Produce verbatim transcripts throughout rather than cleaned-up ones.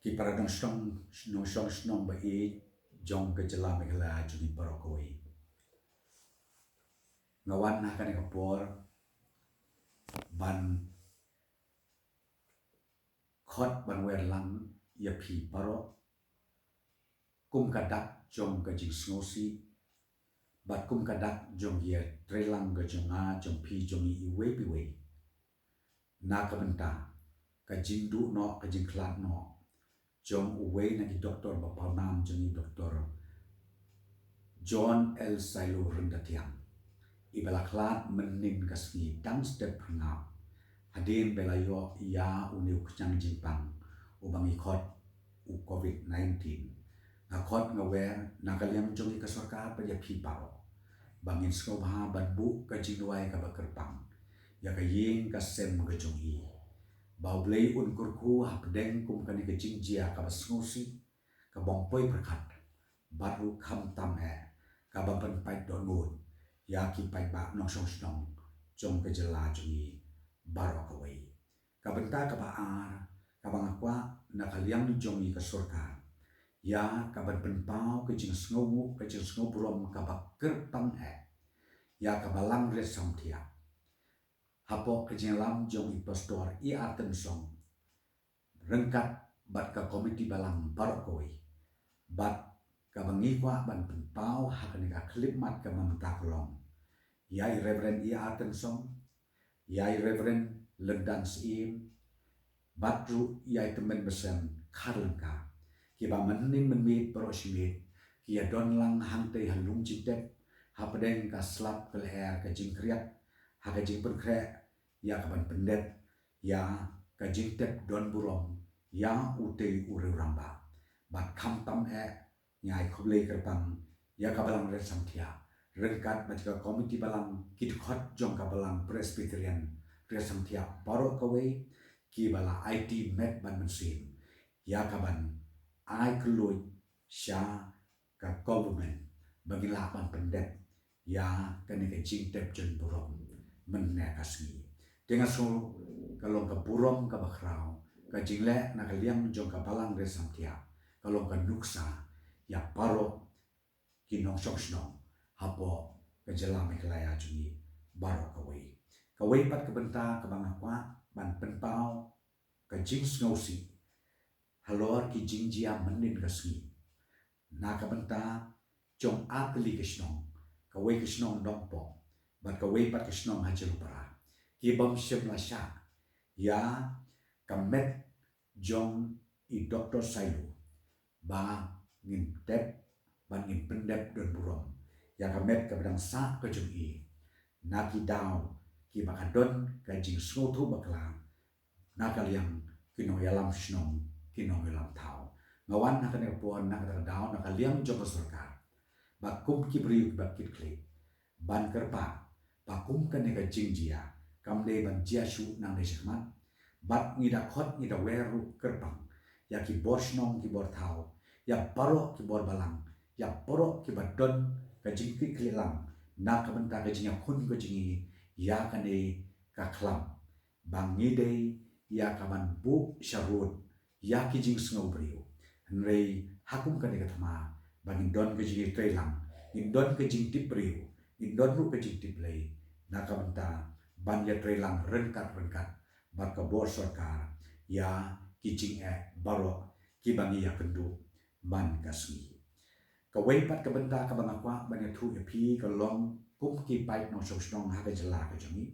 Ki para nongshong, nongshong shnong ba ïeit jong ka jylla Meghalaya jong ngi baroh kawei. Nga wan ha kane ka por ban khot ban wer lang ïa phi baroh kum ka dak jong ka jingsngewsih bad kum ka dak jong ïa treilang ka jong nga jong phi jong ngi iwei pa iwei. Na ka bynta ka jingduh noh ka jingkhlad noh jong uwei na ki doktor ba pawnam jong ngi, Doktor John L Sailo Ryntathiang, i ba la khlad mynnin ka sngi dang step pyrngap hadien ba la ïoh ïa une u khñiang jingpang u ba ngi khot u covid nineteen. Nga khot nga wer na ka liang jong ngi ka sorkar bad ïa phi baroh ba ngin sngewbha ban buh ka jingduwai kaba kyrpang ïa ka ïing ka sem ka jong i, ba U Blei un kyrkhu hapdeng kum kane ka jingjia kaba sngewsih, kaba ym poi pyrkhat bad ruh khamtam eh kaba pynpait dohnud ïa ki paidbah nongshong shnong jong ka jylla jong ngi baroh kawei. Ka bynta kaba ar kaba nga kwah na ka liang jong ngi ka sorkar ïa kaban pynpaw ka jingsngewnguh, ka jingsngewburom kaba kyrpang eh ïa ka Balang Rit Samthiah hapoh ka jingïalam jong i Pastor I R Tynsong ryngkat bad ka komiti balang baroh kawei. Bad kaba ngi kwah ban pynpaw ha kane ka khyllipmat kaba mynta ka long ïa i Reverend I R Tynsong, ïa i Reverend Lyndan Syiem bad ruh ïa i Tymmen Basan Kharlyngkha, kiba mynnin mynmiet baroh shi miet ki ïa don lang hangtei ha lum jingtep hapdeng ka slap ka lyer ka jingkriat ha ka jingpynkhreh ïa kaban pyndep ïa ka jingtep donburom ïa utei u riewrangbah. Bad khamtam eh ngi ai khublei kyrpang ïa ka Balang Rit Samthiah ryngkat bad ka komiti balang, ki dkhot jong ka Balang Presbyterian Rit Samthiah baroh kawei, kiba la aiti met bad mynsiem ïa kaban ai kylluid sha ka government ba ngin lah ban pyndep ïa kane ka jingtep donburom mynne ka sngi. Te nga sngew ka long ka burom kaba khraw ka jingleh na ka liang jong ka Balang Rit Samthiah, ka long ka nuksa ïa baroh ki nongshong shnong hapoh ka jylla Meghalaya jong ngi baroh kawei. Kawei pat ka bynta kaba nga kwah ban pynpaw ka jingsngewsih halor ki jingjia mynnin ka sngi na ka bynta jong ar tylli ki shnong, kawei ka shnong Nongpoh bad kawei pat ka shnong ha Jyllupara, ki bym shym la shah ïa ka met jong i Doktor Sailo ba ngin tep, ba ngin pyndep donburom ïa ka met kaba dang sah ka jong i na ki daw kiba ka don ka jingsngewthuh bakla na ka liang ki nongïalam shnong, ki nongïalam thaw. Nga wan ha kane ka por na kata ka daw na ka liang jong ka sorkar ba kum ki briew kiba kit khlieh ban kyrpad ba kum kane ka jingjia kam dei ban jia shuh nangne shakhmat. Bad ngi da khot, ngi da wer ruh kyrpang ïa ki bor shnong, ki bor thaw, ïa baroh ki bor balang, ïa baroh kiba don ka jingkit khlieh lang na ka bynta ka jingïakhun ka jong ngi ïa kane ka khlam ba ngi dei ïa kaban buh sharud ïa ki jingsngew briew. Hynrei ha kum kane ka thma ba ngin don ka jingïatreilang, ngin don ka jingtip briew, ngin don ruh ka jingtip Blei na ka bynta ban ïatreilang ryngkat ryngkat bad ka bor sorkar ïa ki jingeh baroh kiba ngi ïakynduh man ka sngi. Kawei pat ka bynta kaba nga kwah ban ïathuh ïa phi ka long kum ki paid nongshong shnong ha ka jylla ka jong ngi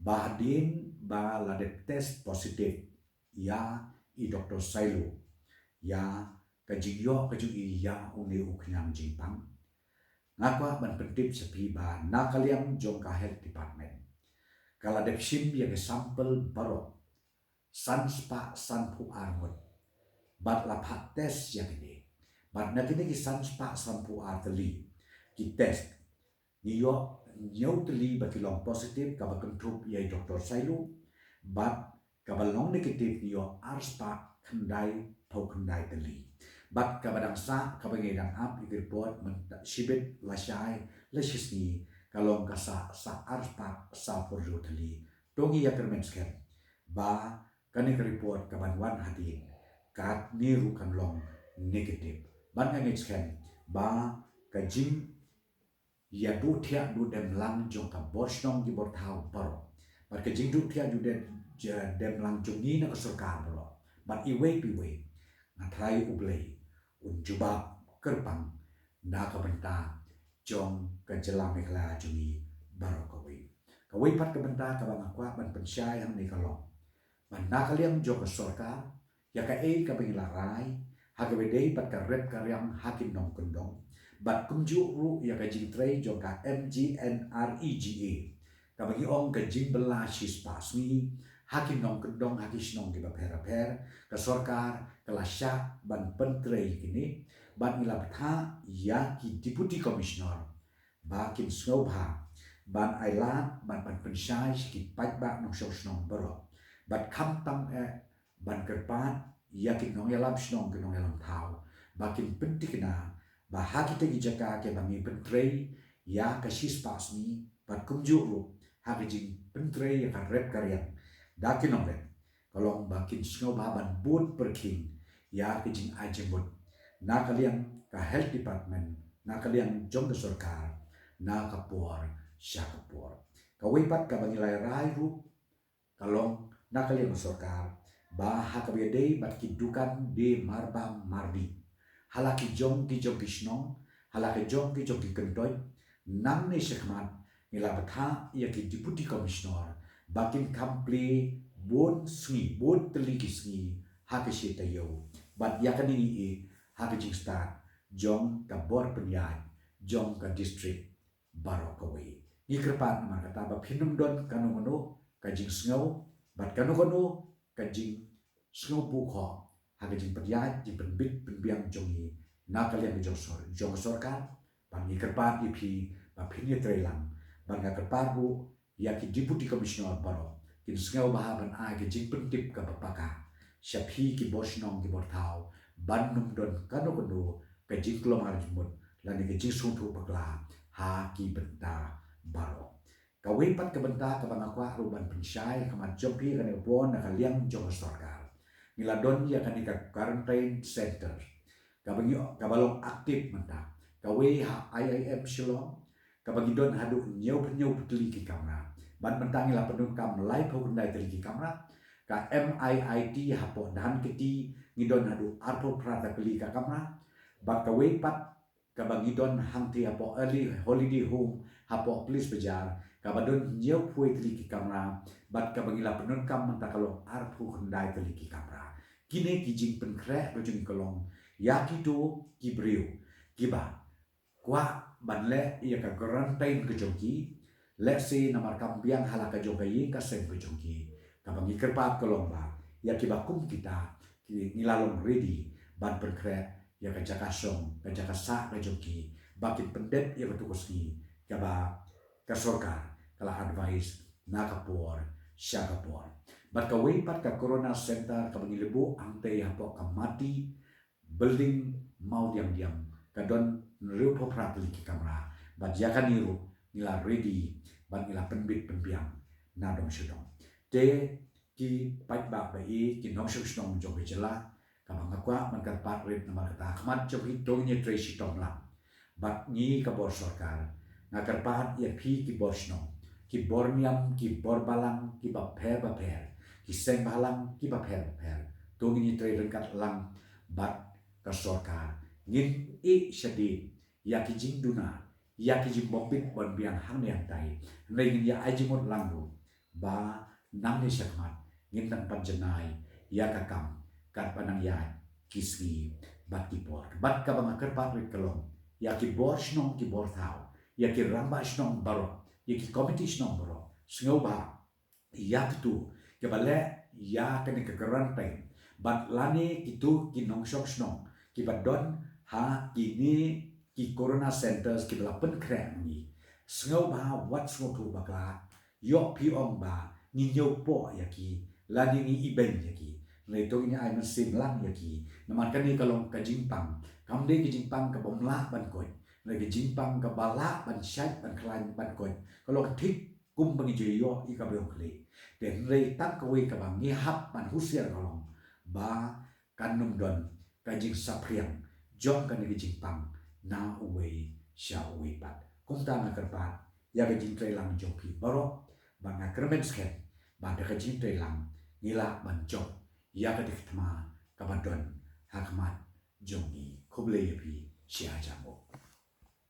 ba hadien ba la dep test positive ïa i Doktor Sailo ïa ka jingïoh ka jong i ïa une u khñiang jingpang, nga kwah ban pyntip sha phi ba na ka liang jong ka health department ka la dep shim ïa ka sample baroh san spah sanphew ar ngut bad la phah test ïa kine. Bad na kine ki san spah sanphew ar tylli ki test, ngi ïoh hynñiew tylli ba ki long positive kaba kynthup ïa i Doktor Sailo, bad kaba long negative ngi ïoh ar spah khyndaiphew khyndai tylli. Bad kaba dang sah kaba ngi dang ap ïa ki report mynta shibit lashai lashisngi ka long ka sah, sah ar spah sawphew hynriew tylli. To ngi ïakyrmen skhem ba kane ka report kaban wan hadien katne ruh kan long negative. Bad nga ngeit skhem ba ka jingïaduh thiah duh dem lang jong ka bor shnong ki bor thaw baroh, bad ka jingduh thiah duh dem, ja-, dem lang jong ngi na ka sorkar baroh, bad iwei pa iwei, nga tharai U Blei un jubab kyrpang na ka bynta jong ka jylla Meghalaya jong ngi baroh kawei. Kawei pat ka bynta kaba nga kwah ban pynshai hangne ka long ba na ka liang jong ka sorkar, ïa kaei kaba ngi la rai ha kaba ïadei bad ka rep ka riang ha ki nongkyndong, bad kumjuh ruh ïa ka jingtrei jong ka M G N R E G A, kaba ngi ong ka jingbylla shispah sngi ha ki nongkyndong ha ki shnong kiba pher bapher. Ka sorkar ka la shah ban pyntrei ïa kine, bad ngi la bthah ïa ki Deputy Commissioner ba kin sngewbha ban ailad bad ban pynshai sha ki paidbah nongshong shnong baroh, bad khamtam eh ban kyrpad ïa ki nongïalam shnong, ki nongïalam thaw, ba kin pynthikna ba ha kita ki jaka kiba ngi pyntrei ïa ka shispah sngi, bad kumjuh ruh ha ka jingpyntrei ïa ka rep ka riang da ki nongrep, ka long ba kin sngewbha ban bud pyrkhing ïa ka jingai jingmut na ka liang ka health department, na ka liang jong ka sorkar, na ka por sha ka por. Kawei pat kaba ngi la rai ruh ka long na ka liang ka sorkar ba ha kaba ïadei bad ki dukan die marbam mardih ha la ki jong ki jong ki shnong, ha la ki jong ki jong ki kyntoit, nangne shakhmat ngi la bthah ïa ki Deputy Commissioner ba kin kham plie bun sngi, bun tylli ki sngi ha ka shi taïew. Bad ïa kane ngi ïohi ha ka jingstad jong ka bor pynïaid jong ka district baroh kawei. Ngi kyrpad namar kata ba phin ym don kano kano ka jingsngew bad kano kano ka jingsngew buh khoh ha ka jingpynïaid, jingpynbit pynbiang jong ngi na ka liang jong sor-, jong ka sorkar. Bad ngi kyrpad ïa phi ba phin ïatrei lang, bad nga kyrpad ruh ïa ki Deputy Commissioner baroh kin sngewbha ban ai ka jingpyntip kaba paka sha phi ki bor shnong ki bor thaw, ban ym don kano kano ka jingkulmar jingmut lane ka jingsngewthuh bakla ha ki bynta baroh. Kawei pat ka bynta kaba nga kwah ruh ban pynshai ha khmat jong phi kane ka por na ka liang jong ka sorkar, ngi la don ïa kane ka quarantine center kaba ngi, kaba long active mynta. Kawei ha I I M Shillong, kaba ngi don haduh hynñiew phew hynñiew phew tylli ki kamra. Bad mynta ngi la pyndonkam laiphew khyndai tylli ki kamra. Ka M I I T hapoh Dhankheti ngi don haduh arphew phra tylli ka kamra. Bad kawei pat kaba ngi don hangtei hapoh Early Holiday Home hapoh Police Bazar, kaba don hynñiew phew tylli ki kamra, bad kaba ngi la pyndonkam mynta ka long arphew khyndai tylli ki kamra. Kine ki jingpynkhreh ka jong ngi ka long ïa kito ki briew kiba kwah ban leh ïa ka quarantine ka jong ki, lehse namar kam biang ha la ka jong ka ïing ka sem ka jong ki. Kaba ngi kyrpad ka long ba ïa kiba kum kita ki ngi la long ready ban pynkhreh ïa ka jaka shong, ka jaka sah ka jong ki, ba kin pyndep ïa katu ka sngi kaba ka sorkar ka la advise na ka por sha ka por. Bad kawei pat ka Corona Center kaba ngi la buh hangtei hapoh ka Mati Building Mawdiangdiang, ka don hynriewphew phra tylli ki kamra. Bad ïa kane ruh ngi la ready bad ngi la pynbit pynbiang na dong sha dong. Te ki paidbah ba ïeit, ki nongshong shnong jong ka jylla, kaba nga kwah ban kyrpad rit namar kata ha khmat jong phi to ngin ïatrei shitom lang. Bad ngi ka bor sorkar, nga kyrpad ïa phi ki bor shnong, ki bor niam, ki bor balang kiba pher bapher, ki seng bhalang kiba pher bapher, to ngin ïatrei ryngkat lang bad ka sorkar. Ngin ïeh shadien ïa ki jingduna, ïa ki jingbym bit bym biang hangne hangtai. Hynrei ngin ïa ai jingmut lang ruh ba nangne shakhmat ngin nang pynjanai ïa ka kam katba nang ïaid ki sngi bad ki por. Bad kaba nga kyrpad rit ka long ïa ki bor shnong ki bor thaw, ïa ki rangbah shnong baroh, ïa ki komiti shnong baroh, sngewbha ïa kito kiba leh ïa kane ka quarantine bad lane kito ki nongshong shnong kiba don ha kine ki Corona Centers kiba la pynkhreh ma ngi, sngewbha wat sngewthuh bakla. Ïoh phi ong ba ngi ñiewpoh ïa ki lane ngi ibeiñ ïa ki. Hynrei to ngin ai mynsiem lang ïa ki. Namar kane ka long ka jingpang, kam dei ka jingpang kabym lah ban koit. Hynrei ka jingpang kaba lah ban shait ban khlaiñ ban koit. Ka long thik kumba ngi ju ïoh ïa ka briew khlieh. Te hynrei tang kawei kaba ngi hap ban husiar ka long ba kan nym don ka jingsaphriang jong kane ka jingpang na uwei sha uwei pat. Kumta nga kyrpad ïa ka jingtreilang jong phi baroh, bad nga kyrmen skhem ba da ka jingtreilang ngi lah ban jop ïa ka dei ka thma kaba don ha khmat jong ngi. Khublei ïa phi shi hajar nguh.